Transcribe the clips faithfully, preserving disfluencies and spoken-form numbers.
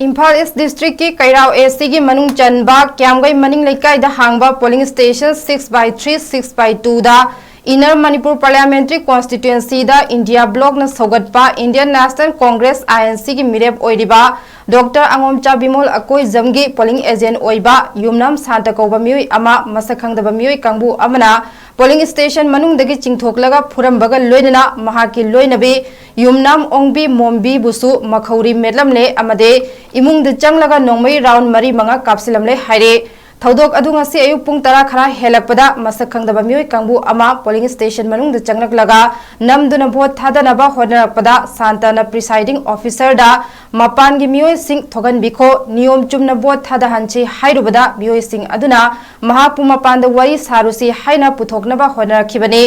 ꯏꯝꯐꯥꯜ ꯏꯁ ꯗꯤꯁꯇ꯭ꯔꯤꯛꯀꯤ ꯀꯩꯔꯥꯎ ꯑꯦ ꯁꯤꯒꯤ ꯃꯅꯨꯡ ꯆꯟꯕ ꯀ꯭ꯌꯥꯝꯒꯩ ꯃꯅꯤꯡ ꯂꯩꯀꯥꯏꯗ ꯍꯥꯡꯕ polling station six by three, six by twoꯗ ꯏꯟꯅꯔ ꯃꯅꯤꯄꯨꯔ ꯄꯥꯔꯂꯤꯌꯥꯃꯦꯟꯇ꯭ꯔꯤ ꯀꯣꯟꯁꯇꯤꯇ꯭ꯋꯦꯟꯁꯤꯗ ꯏꯟꯗꯤꯌꯥ ꯕ꯭ꯂꯣꯛꯅ ꯁꯧꯒꯠꯄ ꯏꯟꯗꯤꯌꯟ ꯅꯦꯁꯅꯦꯜ ꯀꯣꯡꯒ꯭ꯔꯦꯁ, INCꯒꯤ ꯃꯤꯔꯦꯞ ꯑꯣꯏꯔꯤꯕ ꯗꯣꯛꯇꯔ ꯑꯉꯣꯝꯆꯥ ꯕꯤꯃꯣꯜ ꯑꯀꯣꯏꯖꯝꯒꯤ ꯄꯣꯂꯤꯡ ꯑꯦꯖꯦꯟꯠ ꯑꯣꯏꯕ ꯌꯨꯝꯅꯥꯝ ꯁꯥꯟꯇ ꯀꯧꯕ ꯃꯤꯑꯣꯏ ꯑꯃ ꯃꯁꯛ ꯈꯪꯗꯕ ꯃꯤꯑꯣꯏ ꯀꯥꯡꯕꯨ ꯑꯃꯅ ꯄꯣꯂꯤꯡ ꯁ꯭ꯇꯦꯁꯟ ꯃꯅꯨꯡꯗꯒꯤ ꯆꯤꯡꯊꯣꯛꯂꯒ ꯐꯨꯔꯝꯕꯒ ꯂꯣꯏꯅꯅ ꯃꯍꯥꯛꯀꯤ ꯂꯣꯏꯅꯕꯤ ꯌꯨꯝꯅꯥꯝ ꯑꯣꯡꯕꯤ ꯃꯣꯝꯕꯤꯕꯨꯁꯨ ꯃꯈꯧꯔꯤ ꯃꯦꯠꯂꯝꯂꯦ ꯑꯃꯗꯤ ꯏꯃꯨꯡꯗ ꯆꯪꯂꯒ ꯅꯣꯡꯃꯩ ꯔꯥꯎꯟ ꯃꯔꯤ ꯃꯉꯥ ꯀꯥꯞꯁꯤꯜꯂꯝꯂꯦ ꯍꯥꯏꯔꯦ꯫ ꯊꯧꯗꯣꯛ ꯑꯗꯨ ꯉꯁꯤ ꯑꯌꯨꯛ ꯄꯨꯡ ꯇꯔꯥ ꯈꯔ ꯍꯦꯜꯂꯛꯄꯗ ꯃꯁꯛ ꯈꯪꯗꯕ ꯃꯤꯑꯣꯏ ꯀꯥꯡꯕꯨ ꯑꯃ ꯄꯣꯂꯤꯡ ꯁ꯭ꯇꯦꯁꯟ ꯃꯅꯨꯡꯗ ꯆꯪꯂꯛꯂꯒ ꯅꯝꯗꯨꯅ ꯚꯣꯠ ꯊꯥꯗꯅꯕ ꯍꯣꯠꯅꯔꯛꯄꯗ ꯁꯥꯟꯇꯅ ꯄ꯭ꯔꯤꯁꯥꯏꯗꯤꯡ ꯑꯣꯐꯤꯁꯔꯗ ꯃꯄꯥꯟꯒꯤ ꯃꯤꯑꯣꯏꯁꯤꯡ ꯊꯣꯛꯍꯟꯕꯤꯈꯣ, ꯅꯤꯌꯣꯝ ꯆꯨꯝꯅ ꯚꯣꯠ ꯊꯥꯗꯍꯟꯁꯤ ꯍꯥꯏꯔꯨꯕꯗ ꯃꯤꯑꯣꯏꯁꯤꯡ ꯑꯗꯨꯅ ꯃꯍꯥꯛꯄꯨ ꯃꯄꯥꯟꯗ ꯋꯥꯔꯤ ꯁꯥꯔꯨꯁꯤ ꯍꯥꯏꯅ ꯄꯨꯊꯣꯛꯅꯕ ꯍꯣꯠꯅꯔꯛꯈꯤꯕꯅꯤ꯫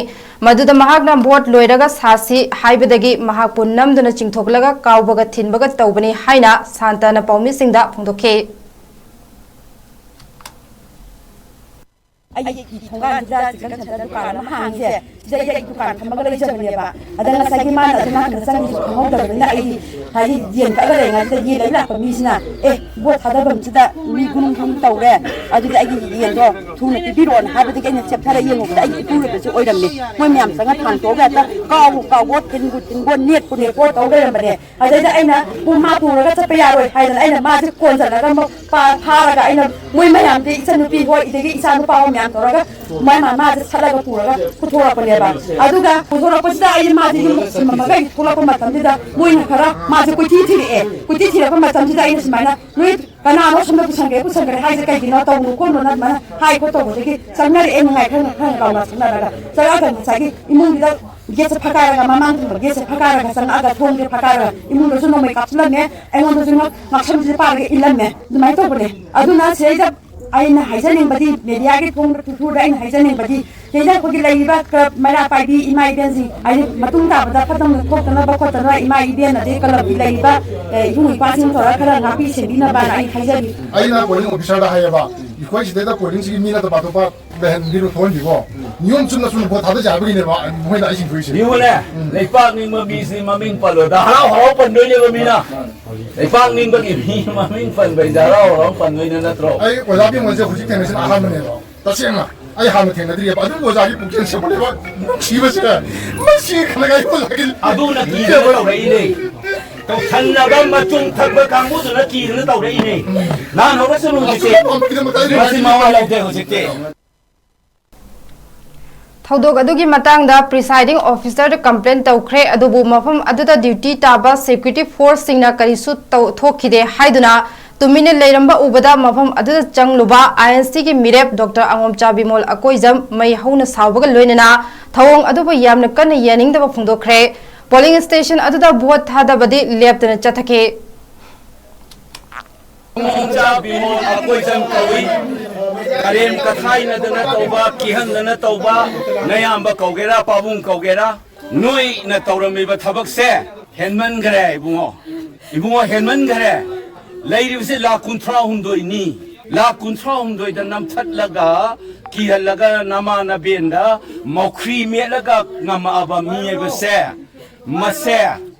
ꯃꯗꯨꯗ ꯃꯍꯥꯛꯅ ꯚꯣꯠ ꯂꯣꯏꯔꯒ ꯁꯥꯁꯤ ꯍꯥꯏꯕꯗꯒꯤ ꯃꯍꯥꯛꯄꯨ ꯅꯝꯗꯨꯅ ꯆꯤꯡꯊꯣꯛꯂꯒ ꯀꯥꯎꯕꯒ ꯊꯤꯟꯕꯒ ꯇꯧꯕꯅꯤ ꯍꯥꯏꯅ ꯁꯥꯟꯇꯅ ꯄꯥꯎꯃꯤꯁꯤꯡꯗ ꯐꯣꯡꯗꯣꯛꯈꯤ꯫ ꯑꯩꯒꯤ ꯊꯣꯡꯒꯥꯟꯁꯤꯗ ꯆꯤꯀꯟ ꯁꯦꯟꯇꯔ ꯗꯨꯀꯥꯟ ꯑꯃ ꯍꯥꯡꯉꯤꯁꯦ, ꯁꯤꯗ ꯑꯩ ꯗꯨꯀꯥꯟ ꯐꯝꯃꯒ ꯂꯩꯖꯕꯅꯦꯕ꯫ ꯑꯗ ꯉꯁꯥꯏꯒꯤ ꯃꯥꯅ ꯑꯗꯨ ꯅꯥꯀꯟꯗ ꯆꯪꯉꯤꯁꯨ ꯈꯪꯍꯧꯗꯕꯅꯤꯅ ꯑꯩꯗꯤ ꯍꯥꯏꯗꯤ ꯌꯦꯟ ꯀꯛꯑꯒ ꯂꯩꯔꯤꯉꯩꯁꯤꯗ ꯌꯦꯟ ꯂꯩꯕ ꯂꯥꯛꯄ ꯃꯤꯁꯤꯅ, "ꯑꯦ, ꯚꯣꯠ ꯊꯥꯗꯐꯝꯁꯤꯗ ꯃꯤ ꯒꯨꯔꯨꯝ ꯒꯨꯔꯨꯝ ꯇꯧꯔꯦ, ꯑꯗꯨꯗꯤ ꯑꯩꯒꯤ ꯌꯦꯟꯗꯣ ꯊꯨꯅ ꯄꯤꯕꯤꯔꯛꯑꯣꯅ" ꯍꯥꯏꯕꯗꯒꯤ ꯑꯩꯅ ꯆꯦꯞꯊꯔ ꯌꯦꯡꯉꯨꯕꯗ ꯑꯩꯒꯤ ꯏꯄꯨꯔꯣꯏꯕꯁꯨ ꯑꯣꯏꯔꯝꯃꯦ꯫ ꯃꯣꯏ ꯃꯌꯥꯝ ꯆꯪꯉ ꯊꯥꯡꯇꯣꯛꯑꯒ ꯍꯦꯛꯇ ꯀꯥꯎꯕꯨ ꯀꯥꯎꯕꯣ, ꯊꯤꯟꯕꯨ ꯊꯤꯟꯕꯣ, ꯅꯦꯠꯄꯨ ꯅꯦꯠꯄꯣ ꯇꯧ ꯂꯩꯔꯝꯕꯅꯦ꯫ ꯑꯗꯩꯗ ꯑꯩꯅ, "ꯄꯨ, ꯃꯥ ꯄꯨꯔꯒ ꯆꯠꯄ ꯌꯥꯔꯣꯏ" ꯍꯥꯏꯗꯅ ꯑꯩꯅ ꯃꯥꯁꯦ ꯀꯣꯟꯁꯤꯜꯂꯒ ꯃ-, ꯄꯥ-, ꯐꯥꯔꯒ ꯑꯩꯅ ꯃꯣꯏ ꯃꯌꯥꯝꯗꯤ ꯏꯆꯟꯅꯨꯄꯤ ꯍꯣꯏ ꯑꯗꯒꯤ ꯏꯆꯥ ꯅꯨꯄꯥ ꯍꯣꯏ ꯃꯌꯥꯝ ꯇꯧꯔꯒ ꯃꯥ, ꯃꯥ, ꯃꯥꯁꯦ ꯁꯠꯂꯒ ꯄꯨꯔꯒ ꯄꯨꯊꯣꯔꯛꯄꯅꯦꯕ꯫ ꯑꯗꯨꯒ ꯄꯨꯊꯣꯔꯛꯄꯁꯤꯗ ꯑꯩꯁꯦ ꯃꯥꯁꯦ ꯌꯨꯝꯗ ꯊꯝꯃꯝꯃꯒ ꯑꯩ ꯊꯣꯛꯂꯛꯄ ꯃꯇꯝꯁꯤꯗ ꯃꯣꯏꯅ ꯈꯔ ꯃꯥꯁꯦ ꯀꯣꯏꯊꯤ ꯊꯤꯔꯛꯑꯦ꯫ ꯀꯣꯏꯊꯤ ꯊꯤꯔꯛꯄ ꯃꯇꯝꯁꯤꯗ ꯑꯩꯅ ꯁꯨꯃꯥꯏꯅ, "ꯅꯣꯏ ꯀꯅꯥꯅꯣ ꯁꯣꯝꯗ ꯄꯨꯁꯟꯈ꯭ꯔꯦ, ꯄꯨꯁꯟꯈ꯭ꯔꯦ ꯍꯥꯏꯁꯦ ꯀꯩꯒꯤꯅꯣ? ꯇꯧꯅꯨ ꯈꯣꯠꯅꯨꯅ" ꯑꯗꯨꯃꯥꯏꯅ ꯍꯥꯏ ꯈꯣꯠ ꯇꯧꯕꯗꯒꯤ ꯆꯪꯅꯔꯛꯑꯦ, ꯅꯨꯡꯉꯥꯏ ꯈꯔ ꯈꯔ ꯂꯥꯎꯅ ꯆꯪꯅꯔꯒ꯫ ꯆꯪꯉꯛꯑꯒ ꯉꯁꯥꯏꯒꯤ ꯏꯃꯨꯡꯁꯤꯗ ꯒꯦꯠꯁꯦ ꯐꯛꯀꯥꯏꯔꯒ, ꯃꯃꯥꯡ ꯊꯪꯕ ꯒꯦꯠꯁꯦ ꯐꯛꯀꯥꯏꯔꯒ ꯆꯪꯉꯛꯑꯒ ꯊꯣꯡꯁꯦ ꯐꯛꯀꯥꯏꯔꯒ ꯏꯃꯨꯡꯗꯁꯨ ꯅꯣꯡꯃꯩ ꯀꯥꯞꯁꯤꯜꯂꯝꯃꯦ, ꯑꯩꯉꯣꯟꯗꯁꯨ ꯉꯛ-, ꯉꯛꯁꯝꯁꯤꯗ ꯄꯥꯏꯔꯒ ꯏꯜꯂꯝꯃꯦ꯫ ꯑꯗꯨꯃꯥꯏꯅ ꯇꯧꯕꯅꯦ꯫ ꯑꯗꯨꯅ ꯁꯤꯗꯩꯗ ꯑꯩꯅ ꯍꯥꯏꯖꯅꯤꯡꯕꯗꯤ, ꯃꯦꯗꯤꯌꯥꯒꯤ ꯊꯣꯡ ꯊ꯭ꯔꯨꯗ ꯑꯩꯅ ꯍꯥꯏꯖꯅꯤꯡꯕꯗꯤ, ꯁꯤꯗꯩꯗ ꯑꯩꯈꯣꯏꯒꯤ ꯂꯩꯔꯤꯕ ꯀ꯭ꯂꯕ ꯃꯩꯔꯥ ꯄꯥꯏꯕꯤ ꯏꯃꯥ ꯏꯕꯦꯟꯁꯤꯡ, ꯍꯥꯏꯗꯤ ꯃꯇꯨꯡ ꯇꯥꯕꯗ ꯐꯠꯇꯅ ꯊꯣꯛꯇꯅꯕ ꯈꯣꯠꯇꯅꯕ ꯏꯃꯥ ꯏꯕꯦꯟ ꯑꯗꯩ ꯀ꯭ꯂꯕꯀꯤ ꯂꯩꯔꯤꯕ, ꯑꯦ, ꯏꯕꯨꯡ ꯏꯄ꯭ꯋꯥꯁꯤꯡ ꯇꯧꯔꯒ ꯈꯔ ꯉꯥꯛꯄꯤ ꯁꯦꯟꯕꯤꯅꯕꯅ ꯑꯩ ꯍꯥꯏꯖꯔꯤ꯫ ꯑꯩꯅ ꯄꯣꯂꯤꯡ ꯑꯣꯐꯤꯁꯥꯔꯗ ꯍꯥꯏꯌꯦꯕ, "ꯑꯩꯈꯣꯏ ꯁꯤꯗꯩꯗ ꯄꯣꯂꯤꯡꯁꯤꯒꯤ ꯃꯤ ꯅꯠꯇꯕ ꯑꯇꯣꯞꯄ ꯂꯩꯍꯟꯕꯤꯔꯣ, ꯊꯣꯛꯍꯟꯕꯤꯈꯣ꯫ ꯅꯤꯌꯣꯝ ꯆꯨꯝꯅ ꯆꯨꯝꯅ ꯚꯣꯠ ꯊꯥꯗꯁꯦ ꯍꯥꯏꯕꯒꯤꯅꯦꯕ ꯃꯣꯏꯅ ꯑꯩ ꯆꯤꯡꯊꯣꯛꯏꯁꯦ"꯫ ꯌꯦꯡꯉꯨꯅꯦ, ꯎꯝ꯫ ꯂꯩꯄꯥꯛ ꯅꯤꯡꯕ ꯃꯤꯁꯤ ꯃꯃꯤꯡ ꯄꯜꯂꯣꯏꯗ ꯍꯔꯥꯎ ꯍꯔꯥꯎ ꯄꯟꯗꯣꯏꯅꯦꯕ ꯃꯤꯅ꯫ ꯃꯥꯅꯤ꯫ ꯂꯩꯄꯥꯛ ꯅꯤꯡꯕꯒꯤ ꯃꯤ ꯃꯃꯤꯡ ꯄꯟꯕꯩꯗ ꯍꯔꯥꯎ ꯍꯔꯥꯎ ꯄꯟꯗꯣꯏꯅ ꯅꯠꯇ꯭ꯔꯣ? ꯑꯩ ꯑꯣꯖꯥ ꯕꯤꯃꯣꯜꯁꯦ ꯍꯧꯖꯤꯛ ꯊꯦꯡꯅꯁꯤꯅ ꯑꯍꯥꯟꯕꯅꯦꯕ꯫ ꯇꯁꯦꯡꯅ ꯑꯩ ꯍꯥꯟꯅ ꯊꯦꯡꯅꯗ꯭ꯔꯤꯑꯕ꯫ ꯑꯗꯨꯕꯨ ꯑꯣꯖꯥꯒꯤ ꯄꯨꯛꯆꯦꯜ ꯁꯦꯝꯒꯠꯂꯦꯕ ꯅꯨꯡꯁꯤꯕꯁꯦ꯫ ꯃꯁꯤ ꯈꯜꯂꯒ ꯑꯩ ꯑꯣꯖꯥꯒꯤ ꯑꯗꯨꯅ ꯀꯤꯗꯅ ꯇꯧꯔꯛꯏꯅꯦ꯫ ꯇꯧꯁꯟꯅꯕ ꯃꯆꯨꯝ ꯊꯛꯄ ꯀꯥꯡꯕꯨꯗꯨꯅ ꯀꯤꯗꯅ ꯇꯧꯔꯛꯏꯅꯦ꯫ ꯂꯥꯟ ꯍꯧꯔꯁꯅꯨ ꯍꯧꯖꯤꯛꯇꯤ꯫ ꯑꯗꯨꯒꯨꯝꯕ ꯃꯈꯩꯗꯣ ꯃꯇꯥꯏꯗ ꯃꯁꯤ ꯃꯋꯥ ꯂꯧꯗꯦ ꯍꯧꯖꯤꯛꯇꯤ꯫ ꯊꯧꯗꯣꯛ ꯑꯗꯨꯒꯤ ꯃꯇꯥꯡꯗ presiding officerꯗ complain ꯇꯧꯈ꯭ꯔꯦ, ꯑꯗꯨꯕꯨ ꯃꯐꯝ ꯑꯗꯨꯗ duty ꯇꯥꯕ security forceꯁꯤꯡꯅ ꯀꯔꯤꯁꯨ ꯇꯧ-, ꯊꯣꯛꯈꯤꯗꯦ ꯍꯥꯏꯗꯨꯅ ꯇꯨꯃꯤꯟꯅ ꯂꯩꯔꯝꯕ ꯎꯕꯗ ꯃꯐꯝ ꯑꯗꯨꯗ ꯆꯪꯂꯨꯕ INCꯒꯤ ꯃꯤꯔꯦꯞ ꯗꯣꯛꯇꯔ ꯑꯉꯣꯝꯆꯥ ꯕꯤꯃꯣꯜ ꯑꯀꯣꯏꯖꯝ ꯃꯩ ꯍꯧꯅ ꯁꯥꯎꯕꯒ ꯂꯣꯏꯅꯅ ꯊꯧꯑꯣꯡ ꯑꯗꯨꯕꯨ ꯌꯥꯝꯅ ꯀꯟꯅ ꯌꯥꯅꯤꯡꯗꯕ ꯐꯣꯡꯗꯣꯛꯈ꯭ꯔꯦ꯫ Polling station ꯑꯗꯨꯗ vote ꯊꯥꯗꯕꯗꯤ ꯂꯦꯞꯇꯅ ꯆꯠꯊꯈꯤ꯫ ꯃꯣꯡꯆꯥ ꯕꯤꯃꯣꯜ ꯑꯀꯣꯏꯖꯝ ꯀꯧꯏ꯫ ꯀꯔꯦꯝ ꯀꯊꯥꯏꯅꯗꯅ ꯇꯧꯕ, ꯀꯤꯍꯟꯗꯅ ꯇꯧꯕ, ꯅꯌꯥꯝꯕ ꯀꯧꯒꯦꯔꯥ, ꯄꯥꯕꯨꯡ ꯀꯧꯒꯦꯔꯥ, ꯅꯣꯏꯅ ꯇꯧꯔꯝꯃꯤꯕ ꯊꯕꯛꯁꯦ ꯍꯦꯟꯃꯟꯈ꯭ꯔꯦ ꯏꯕꯨꯡꯉꯣ꯫ ꯏꯕꯨꯡꯉꯣ, ꯍꯦꯟꯃꯟꯈ꯭ꯔꯦ꯫ ꯂꯩꯔꯤꯕꯁꯤ ꯂꯥꯈ ꯀꯨꯟꯊ꯭ꯔꯥ ꯍꯨꯝꯗꯣꯏꯅꯤ꯫ ꯂꯥꯈ ꯀꯨꯟꯊ꯭ꯔꯥ ꯍꯨꯝꯗꯣꯏꯗ ꯅꯝꯊꯠꯂꯒ, ꯀꯤꯍꯜꯂꯒ, ꯅꯃꯥ ꯅꯕꯦꯟꯗ ꯃꯧꯈ꯭ꯔꯤ ꯃꯦꯠꯂꯒ ꯉꯝꯃꯛꯑꯕ ꯃꯤ ꯍꯥꯏꯕꯁꯦ, ꯃꯁꯦ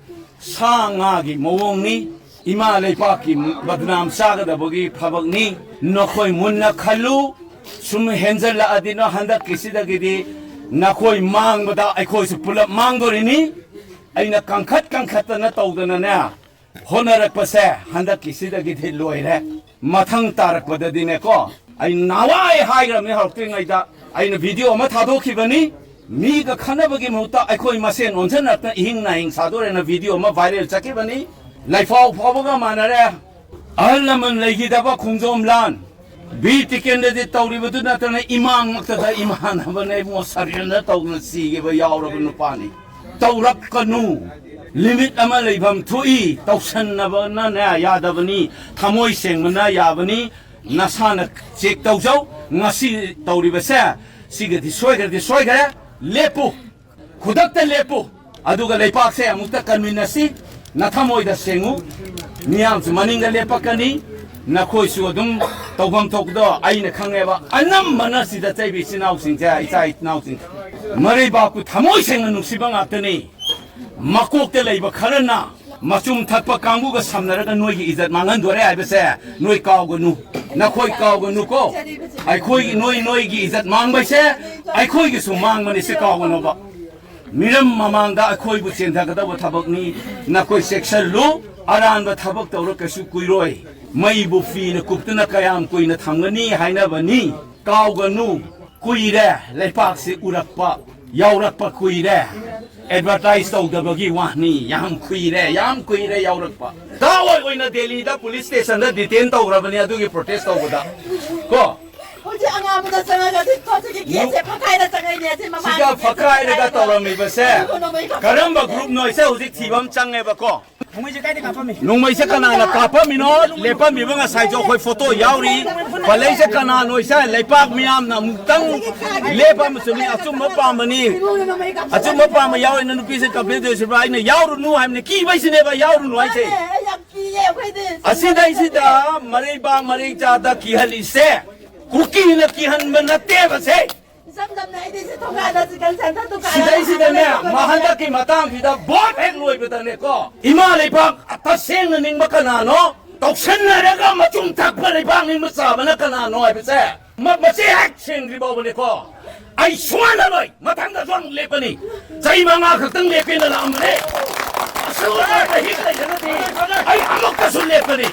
ꯁꯥ ꯉꯥꯒꯤ ꯃꯑꯣꯡꯅꯤ꯫ ꯏꯃꯥ ꯂꯩꯄꯥꯛꯀꯤ ꯕꯗꯅꯥꯝ ꯆꯥꯒꯗꯕꯒꯤ ꯊꯕꯛꯅꯤ꯫ ꯅꯈꯣꯏ ꯃꯨꯟꯅ ꯈꯜꯂꯨ꯫ ꯁꯨꯝ ꯍꯦꯟꯖꯜꯂꯛꯑꯗꯤ ꯅ ꯍꯟꯗꯛꯀꯤꯁꯤꯗꯒꯤꯗꯤ ꯅꯈꯣꯏ ꯃꯥꯡꯕꯗ ꯑꯩꯈꯣꯏꯁꯨ ꯄꯨꯂꯞ ꯃꯥꯡꯗꯣꯔꯤꯅꯤ꯫ ꯑꯩꯅ ꯀꯟꯈꯠ ꯀꯟꯈꯠꯇꯅ ꯇꯧꯗꯅꯅꯦ, ꯍꯣꯠꯅꯔꯛꯄꯁꯦ ꯍꯟꯗꯛꯀꯤꯁꯤꯗꯒꯤꯗꯤ ꯂꯣꯏꯔꯦ꯫ ꯃꯊꯪ ꯇꯥꯔꯛꯄꯗꯗꯤꯅꯦꯀꯣ, ꯑꯩ ꯅꯍꯥꯟꯋꯥꯏ ꯍꯥꯏꯈ꯭ꯔꯕꯅꯤ ꯍꯧꯔꯛꯇ꯭ꯔꯤꯉꯩꯗ, ꯑꯩꯅ video ꯑꯃ ꯊꯥꯗꯣꯛꯈꯤꯕꯅꯤ꯫ ꯃꯤꯒ ꯈꯠꯅꯕꯒꯤ ꯃꯍꯨꯠꯇ ꯑꯩꯈꯣꯏ ꯃꯁꯦꯟ ꯑꯣꯟꯁꯤꯟꯅꯔꯛꯇꯅ ꯏꯍꯤꯡ ꯅꯥꯍꯤꯡ ꯁꯥꯗꯣꯔꯦꯅ video ꯑꯃ viral ꯆꯠꯈꯤꯕꯅꯤ꯫ ꯂꯩꯐꯥꯎ ꯐꯥꯎꯕꯒ ꯃꯥꯟꯅꯔꯦ꯫ ꯑꯍꯜ ꯂꯃꯟ ꯂꯩꯈꯤꯗꯕ ꯈꯣꯡꯖꯣꯝ ꯂꯥꯟ꯫ ꯕꯤꯔ ꯇꯤꯀꯦꯟꯗ꯭ꯔꯖꯤꯠ ꯇꯧꯔꯤꯕꯗꯨ ꯅꯠꯇꯅ ꯏꯃꯥꯡꯃꯛꯇꯗ ꯏꯃꯥꯟꯅꯕꯅ ꯏꯕꯨꯡꯉꯣ surrender ꯇꯧꯗꯨꯅ ꯁꯤꯈꯤꯕ ꯌꯥꯎꯔꯕ ꯅꯨꯄꯥꯅꯤ꯫ ꯇꯧꯔꯛꯀꯅꯨ꯫ Limit ꯑꯃ ꯂꯩꯐꯝ ꯊꯣꯛꯏ꯫ ꯇꯧꯁꯟꯅꯕꯅꯅꯦ ꯌꯥꯗꯕꯅꯤ꯫ ꯊꯃꯣꯏ ꯁꯦꯡꯕꯅ ꯌꯥꯕꯅꯤ꯫ ꯅꯁꯥꯅ check ꯇꯧꯖꯧ꯫ ꯉꯁꯤ ꯇꯧꯔꯤꯕꯁꯦ ꯁꯤꯒꯗꯤ ꯁꯣꯏꯈ꯭ꯔꯗꯤ ꯁꯣꯏꯈ꯭ꯔꯦ꯫ ꯂꯦꯞꯄꯨ꯫ ꯈꯨꯗꯛꯇ ꯂꯦꯞꯄꯨ꯫ ꯑꯗꯨꯒ ꯂꯩꯄꯥꯛꯁꯦ ꯑꯃꯨꯛꯇ ꯀꯟꯃꯤꯟꯅꯁꯤ꯫ ꯅꯊꯃꯣꯏꯗ ꯁꯦꯡꯉꯨ꯫ ꯃꯤꯌꯥꯝꯁꯨ ꯃꯅꯤꯡꯗ ꯂꯦꯞꯄꯛꯀꯅꯤ꯫ ꯅꯈꯣꯏꯁꯨ ꯑꯗꯨꯝ ꯇꯧꯐꯝ ꯊꯣꯛꯄꯗꯣ ꯑꯩꯅ ꯈꯪꯉꯦꯕ꯫ ꯑꯅꯝꯕꯅ ꯁꯤꯗ ꯆꯩꯕ ꯏꯆꯤꯟ ꯏꯅꯥꯎꯁꯤꯡꯁꯦ, ꯏꯆꯥ ꯏꯅꯥꯎꯁꯤꯡ, ꯃꯔꯩꯕꯥꯛꯄꯨ ꯊꯃꯣꯏ ꯁꯦꯡꯅ ꯅꯨꯡꯁꯤꯕ ꯉꯥꯛꯇꯅꯤ꯫ ꯃꯀꯣꯛꯇ ꯂꯩꯕ ꯈꯔꯅ ꯃꯆꯨꯝ ꯊꯛꯄ ꯀꯥꯡꯕꯨꯒ ꯁꯝꯅꯔꯒ ꯅꯣꯏꯒꯤ ꯏꯖꯠ ꯃꯥꯡꯍꯟꯗꯣꯔꯦ ꯍꯥꯏꯕꯁꯦ ꯅꯣꯏ ꯀꯥꯎꯒꯅꯨ, ꯅꯈꯣꯏ ꯀꯥꯎꯒꯅꯨꯀꯣ꯫ ꯑꯩꯈꯣꯏꯒꯤ, ꯅꯣꯏ, ꯅꯣꯏꯒꯤ ꯏꯖꯠ ꯃꯥꯡꯕꯁꯦ ꯑꯩꯈꯣꯏꯒꯤꯁꯨ ꯃꯥꯡꯕꯅꯤ, ꯁꯤ ꯀꯥꯎꯒꯅꯣꯕ꯫ ꯃꯤꯔꯝ ꯃꯃꯥꯡꯗ ꯑꯩꯈꯣꯏꯕꯨ ꯆꯦꯟꯊꯒꯗꯧꯕ ꯊꯕꯛꯅꯤ꯫ ꯅꯈꯣꯏ ꯆꯦꯛꯁꯜꯂꯨ, ꯑꯔꯥꯟꯕ ꯊꯕꯛ ꯇꯧꯔ ꯀꯩꯁꯨ ꯀꯨꯏꯔꯣꯏ꯫ ꯃꯩꯕꯨ ꯐꯤꯅ ꯀꯨꯞꯇꯨꯅ ꯀꯌꯥꯝ ꯀꯨꯏꯅ ꯊꯝꯒꯅꯤ ꯍꯥꯏꯅꯕꯅꯤ꯫ ꯀꯥꯎꯒꯅꯨ, ꯀꯨꯏꯔꯦ ꯂꯩꯄꯥꯛꯁꯤ ꯎꯔꯛꯄ, ꯌꯥꯎꯔꯛꯄ ꯀꯨꯏꯔꯦ꯫ ꯑꯦꯗꯚꯔꯇꯥꯏꯁ ꯇꯧꯗꯕꯒꯤ ꯋꯥꯅꯤ꯫ ꯌꯥꯝ ꯀꯨꯏꯔꯦ, ꯌꯥꯝ ꯀꯨꯏꯔꯦ ꯌꯥꯎꯔꯛꯄ꯫ ꯗꯥ ꯑꯣꯏ ꯑꯣꯏꯅ ꯗꯦꯜꯂꯤꯗ ꯄꯨꯂꯤꯁ ꯁ꯭ꯇꯦꯁꯟꯗ ꯗꯤꯇꯦꯟ ꯇꯧꯈ꯭ꯔꯕꯅꯤ ꯑꯗꯨꯒꯤ ꯄ꯭ꯔꯣꯇꯦꯁ ꯇꯧꯕꯗ꯫ ꯀꯣ? ꯍꯧꯖꯤꯛ ꯑꯉꯥꯡꯕꯗ ꯆꯪꯉꯒ ꯍꯧꯖꯤꯛ ꯍꯧꯖꯤꯛꯀꯤ ꯒꯦꯠꯁꯦ ꯐꯛꯈꯥꯏꯅ ꯆꯪꯉꯛꯏꯅꯦ꯫ ꯑꯁꯤ ꯃꯃꯥꯡ ꯁꯤꯒ ꯐꯛꯈꯥꯏꯔꯒ ꯇꯧꯔꯝꯃꯤꯕꯁꯦ ꯀꯔꯝꯕ ꯒ꯭ꯔꯨꯞꯅꯣ? ꯏꯁꯦ ꯍꯧꯖꯤꯛ ꯊꯤꯕ ꯑꯃ ꯆꯪꯉꯦꯕꯀꯣ꯫ ꯅꯣꯡꯃꯩꯁꯦ ꯀꯥꯏꯗ ꯀꯥꯞꯄꯝꯃꯤ? ꯅꯣꯡꯃꯩꯁꯦ ꯀꯅꯥꯅ ꯀꯥꯞꯄꯝꯃꯤꯅꯣ? ꯂꯦꯞꯄꯝꯃꯤꯕ ꯉꯁꯥꯏꯁꯨ ꯑꯩꯈꯣꯏ ꯐꯣꯇꯣ ꯌꯥꯎꯔꯤ꯫ ꯄꯜꯂꯛꯏꯁꯦ ꯀꯅꯥꯅꯣ? ꯏꯁꯦ ꯂꯩꯄꯥꯛ ꯃꯤꯌꯥꯝꯅ ꯑꯃꯨꯛꯇꯪ ꯂꯦꯞꯄ ꯑꯃꯁꯨ ꯃꯤ ꯑꯆꯨꯝꯕ ꯄꯥꯝꯕꯅꯤ꯫ ꯑꯆꯨꯝꯕ ꯄꯥꯝꯕ ꯌꯥꯎꯔꯤꯅ ꯅꯨꯄꯤꯁꯦ ꯀꯝꯄ꯭ꯂꯦꯟ ꯇꯧꯔꯤꯁꯤꯕ? ꯑꯩꯅ ꯌꯥꯎꯔꯨꯅꯨ ꯍꯥꯏꯕꯅꯤ, ꯀꯤꯕꯩꯁꯤꯅꯦꯕ ꯌꯥꯎꯔꯨꯅꯨ ꯍꯥꯏꯁꯦ꯫ ꯑꯩ ꯌꯥꯝ ꯀꯤꯌꯦ ꯑꯩꯈꯣꯏꯗꯤ꯫ ꯑꯁꯤꯗꯩꯁꯤꯗ ꯃꯔꯩꯕꯥꯛ ꯃꯔꯩ ꯆꯥꯗ ꯀꯤꯍꯜꯂꯤꯁꯦ ꯀꯨꯀꯤꯅ ꯀꯤꯍꯟꯕ ꯅꯠꯇꯦꯕꯁꯦ꯫ ꯏꯆꯝ ꯆꯝꯅ ꯑꯩꯗꯤ ꯁꯤ ꯊꯣꯡꯒꯥꯟꯗ ꯆꯤꯀꯟ ꯁꯦꯟꯇꯔ ꯗꯨꯀꯥꯟ ꯁꯤꯗꯩꯁꯤꯗꯅꯦ, ꯑꯃ ꯃꯍꯟꯗꯛꯀꯤ ꯃꯇꯥꯡꯁꯤꯗ ꯚꯣꯠ ꯍꯦꯛ ꯂꯣꯏꯕꯗꯅꯦꯀꯣ, ꯏꯃꯥ ꯂꯩꯕꯥꯛ ꯇꯁꯦꯡꯅ ꯅꯤꯡꯕ ꯀꯅꯥꯅꯣ? ꯇꯧꯁꯟꯅꯔꯒ ꯃꯆꯨꯝ ꯊꯛꯄ ꯂꯩꯕꯥꯛ ꯅꯤꯡꯕ ꯆꯥꯕꯅ ꯀꯅꯥꯅꯣ ꯍꯥꯏꯕꯁꯦ ꯃ-, ꯃꯆꯦ ꯍꯦꯛ ꯁꯦꯡꯗ꯭ꯔꯤ ꯐꯥꯎꯕꯅꯦꯀꯣ꯫ ꯑꯩ ꯁꯨꯍꯜꯂꯔꯣꯏ, ꯃꯊꯪꯗꯁꯨ ꯑꯃꯨꯛ ꯂꯦꯞꯀꯅꯤ꯫ ꯆꯍꯤ ꯃꯉꯥ ꯈꯛꯇꯪ ꯂꯦꯞꯀꯦꯅ ꯂꯥꯛꯑꯝꯕꯅꯦ꯫ ꯑꯁꯨꯛ ꯋꯥꯅ ꯍꯤꯡ ꯂꯩꯔꯒꯗꯤ ꯑꯩ ꯑꯃꯨꯛꯀꯁꯨ ꯂꯦꯞꯀꯅꯤ꯫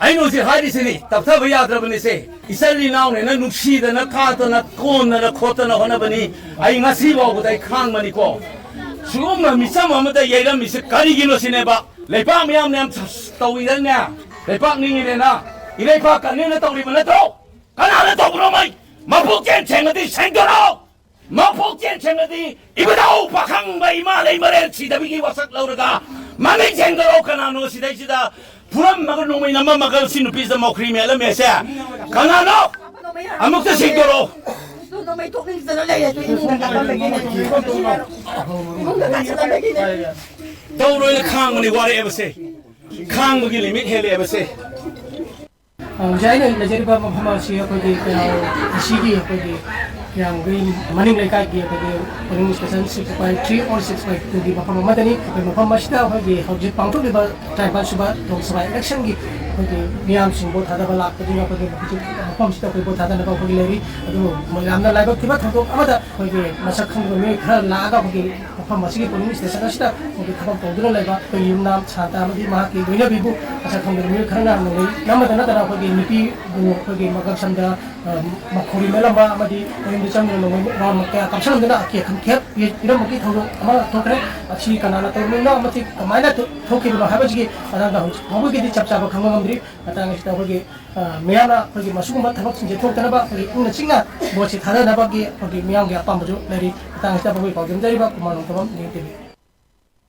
ꯑꯩꯅ ꯍꯧꯖꯤꯛ ꯍꯥꯏꯔꯤꯁꯤꯅꯤ, ꯇꯞꯊꯕ ꯌꯥꯗ꯭ꯔꯕꯅꯤꯁꯦ꯫ ꯏꯆꯜ ꯏꯅꯥꯎꯅꯦꯅ ꯅꯨꯡꯁꯤꯗꯅ ꯀꯥꯗꯅ ꯀꯣꯟꯗꯅ ꯈꯣꯠꯇꯅ ꯍꯣꯠꯅꯕꯅꯤ꯫ ꯑꯩ ꯉꯁꯤ ꯐꯥꯎꯕꯗ ꯑꯩ ꯈꯥꯡꯕꯅꯤꯀꯣ꯫ ꯁꯤꯒꯨꯝꯕ ꯃꯤꯆꯝ ꯑꯃꯗ ꯌꯩꯔꯝꯃꯤꯁꯦ ꯀꯔꯤꯒꯤꯅꯣ ꯁꯤꯅꯦꯕ? ꯂꯩꯄꯥꯛ ꯃꯤꯌꯥꯝꯅ ꯌꯥꯝ ꯇꯧꯏꯗꯅꯦ, ꯂꯩꯄꯥꯛ ꯅꯤꯡꯉꯤꯅꯦꯅ, ꯏꯔꯩꯄꯥꯛ ꯀꯟꯅꯦꯅ ꯇꯧꯔꯤꯕ ꯅꯠꯇ꯭ꯔꯣ? ꯀꯅꯥꯅ ꯇꯧꯕꯅꯣ? ꯃꯩ ꯃꯄꯨꯛꯆꯦꯟ ꯁꯦꯡꯉꯗꯤ ꯁꯦꯡꯗꯣꯔꯛꯑꯣ꯫ ꯃꯄꯨꯛꯆꯦꯟ ꯁꯦꯡꯉꯗꯤ ꯏꯕꯨꯙꯧ ꯄꯥꯈꯪꯕ ꯏꯃꯥ ꯂꯩ ꯃꯔꯦꯜ ꯁꯤꯗꯕꯤꯒꯤ ꯋꯥꯁꯛ ꯂꯧꯔꯒ ꯃꯃꯤꯡ ꯁꯦꯡꯗꯣꯔꯛꯑꯣ꯫ ꯀꯅꯥꯅꯣ ꯁꯤꯗꯩꯁꯤꯗ ꯐꯨꯔꯝꯃꯒ ꯅꯣꯡꯃꯩ ꯅꯝꯃꯝꯃꯒ ꯁꯤ ꯅꯨꯄꯤꯁꯤꯗ ꯃꯧꯈ꯭ꯔꯤ ꯃꯦꯜꯂꯝꯃꯦꯁꯦ? ꯀꯅꯥꯅꯣ? ꯑꯃꯨꯛꯇ ꯁꯦꯡꯗꯣꯔꯛꯑꯣ꯫ ꯅꯣꯡꯃꯩ ꯊꯣꯛꯅꯤꯡꯗꯅ ꯂꯩꯔꯁꯨ ꯏꯃꯨꯡꯗ ꯀꯥꯈꯠꯂꯒꯦꯅꯦ꯫ ꯏꯃꯨꯡꯗ ꯀꯥꯈꯠꯂꯒꯦꯅꯦ꯫ ꯇꯧꯔꯣꯏꯅ ꯈꯥꯡꯕꯅꯤ ꯋꯥꯔꯛꯑꯦꯕꯁꯦ꯫ ꯈꯥꯡꯕꯒꯤ ꯂꯤꯃꯤꯠ ꯍꯦꯜꯂꯛꯑꯦꯕꯁꯦ꯫ ꯑ, ꯍꯧꯖꯤꯛ ꯑꯩꯅ ꯂꯩꯖꯔꯤꯕ ꯃꯐꯝ ꯑꯁꯤ ꯑꯩꯈꯣꯏꯒꯤ, ꯑ, ꯉꯁꯤꯒꯤ ꯑꯩꯈꯣꯏꯒꯤ ꯌꯥꯝꯒꯤ ꯃꯅꯤꯡ ꯂꯩꯀꯥꯏꯒꯤ ꯑꯩꯈꯣꯏꯒꯤ polling station six by three or six by two ꯒꯤ ꯃꯐꯝ ꯑꯃꯗꯅꯤ꯫ ꯑꯩꯈꯣꯏ ꯃꯐꯝ ꯑꯁꯤꯗ ꯑꯩꯈꯣꯏꯒꯤ ꯍꯧꯖꯤꯛ ꯄꯥꯡꯊꯣꯛꯂꯤꯕ ꯇꯔꯥꯅꯤꯄꯥꯟ ꯁꯨꯕ ꯂꯣꯛ ꯁꯚꯥ election ꯒꯤ ꯑꯩꯈꯣꯏꯒꯤ ꯃꯤꯌꯥꯝꯁꯤꯡ ꯚꯣꯠ ꯊꯥꯗꯕ ꯂꯥꯛꯄꯗꯨꯅ ꯑꯩꯈꯣꯏꯒꯤ ꯍꯧꯖꯤꯛ ꯃꯐꯝꯁꯤꯗ ꯑꯩꯈꯣꯏ ꯚꯣꯠ ꯊꯥꯗꯅꯕ ꯑꯩꯈꯣꯏꯒꯤ ꯂꯩꯔꯤ꯫ ꯑꯗꯨꯕꯨ ꯌꯥꯝꯅ ꯂꯥꯏꯕꯛ ꯊꯤꯕ ꯊꯧꯗꯣꯛ ꯑꯃꯗ ꯑꯩꯈꯣꯏꯒꯤ ꯃꯁꯛ ꯈꯪꯗꯕ ꯃꯤꯑꯣꯏ ꯈꯔ ꯂꯥꯛꯑꯒ ꯑꯩꯈꯣꯏꯒꯤ ꯃꯐꯝ ꯑꯁꯤꯒꯤ polling station ꯑꯁꯤꯗ ꯑꯩꯈꯣꯏꯒꯤ ꯊꯕꯛ ꯇꯧꯗꯨꯅ ꯂꯩꯕ ꯑꯩꯈꯣꯏ ꯌꯨꯝꯅꯥꯝ ꯁꯥꯟꯇ ꯑꯃꯗꯤ ꯃꯍꯥꯛꯀꯤ ꯂꯣꯏꯅꯕꯤꯕꯨ ꯃꯁꯛ ꯈꯪꯗꯕ ꯃꯤꯑꯣꯏ ꯈꯔꯅ ꯅꯣꯡꯃꯩ ꯅꯝꯕꯗ ꯅꯠꯇꯅ ꯑꯩꯈꯣꯏꯒꯤ ꯅꯨꯄꯤꯕꯨ ꯑꯩꯈꯣꯏꯒꯤ ꯃꯀꯛ ꯁꯝꯗ, ꯑ, ꯃꯈꯣꯔꯤ ꯃꯦꯠꯂꯝꯕ ꯑꯃꯗꯤ ꯃꯌꯨꯝꯗ ꯆꯪꯗꯨꯅ ꯅꯣꯡꯃꯩ round ꯀꯌꯥ ꯀꯥꯞꯁꯤꯜꯂꯝꯗꯨꯅ ꯑꯀꯦ ꯑꯈꯪ ꯈꯦꯞ ꯄꯤꯔꯝꯕꯒꯤ ꯊꯧꯗꯣꯛ ꯑꯃ ꯊꯣꯛꯈ꯭ꯔꯦ꯫ ꯑꯁꯤ ꯀꯅꯥꯅ ꯇꯧꯔꯤꯕꯅꯣ ꯑꯃꯗꯤ ꯀꯃꯥꯏꯅ ꯊꯣꯛꯈꯤꯕꯅꯣ ꯍꯥꯏꯕꯁꯤꯒꯤ ꯃꯇꯥꯡꯗ ꯍꯧꯖꯤꯛ ꯐꯥꯎꯕꯒꯤꯗꯤ ꯆꯞ ꯆꯥꯕ ꯈꯪꯕ ꯉꯝꯗ꯭ꯔꯤ꯫ ꯃꯇꯥꯡ ꯑꯁꯤꯗ ꯑꯩꯈꯣꯏꯒꯤ, ꯑ, ꯃꯤꯌꯥꯝꯅ ꯑꯩꯈꯣꯏꯒꯤ ꯃꯁꯤꯒꯨꯝꯕ ꯊꯕꯛꯁꯤꯡꯁꯦ ꯊꯣꯛꯇꯅꯕ ꯑꯩꯈꯣꯏꯒꯤ ꯏꯪꯅ ꯆꯤꯛꯅ ꯚꯣꯠꯁꯦ ꯊꯥꯗꯅꯕꯒꯤ ꯑꯩꯈꯣꯏꯒꯤ ꯃꯤꯌꯥꯝꯒꯤ ꯑꯄꯥꯝꯕꯁꯨ ꯂꯩꯔꯤ꯫ ꯃꯇꯥꯡ ꯑꯁꯤꯗ ꯑꯩꯈꯣꯏ ꯄꯥꯎꯗꯝꯖꯔꯤꯕ ꯀꯨꯃꯥꯔ ꯅꯣꯡꯊꯣꯝꯕꯝ, ꯅꯤꯡ ꯇꯤꯚꯤ꯫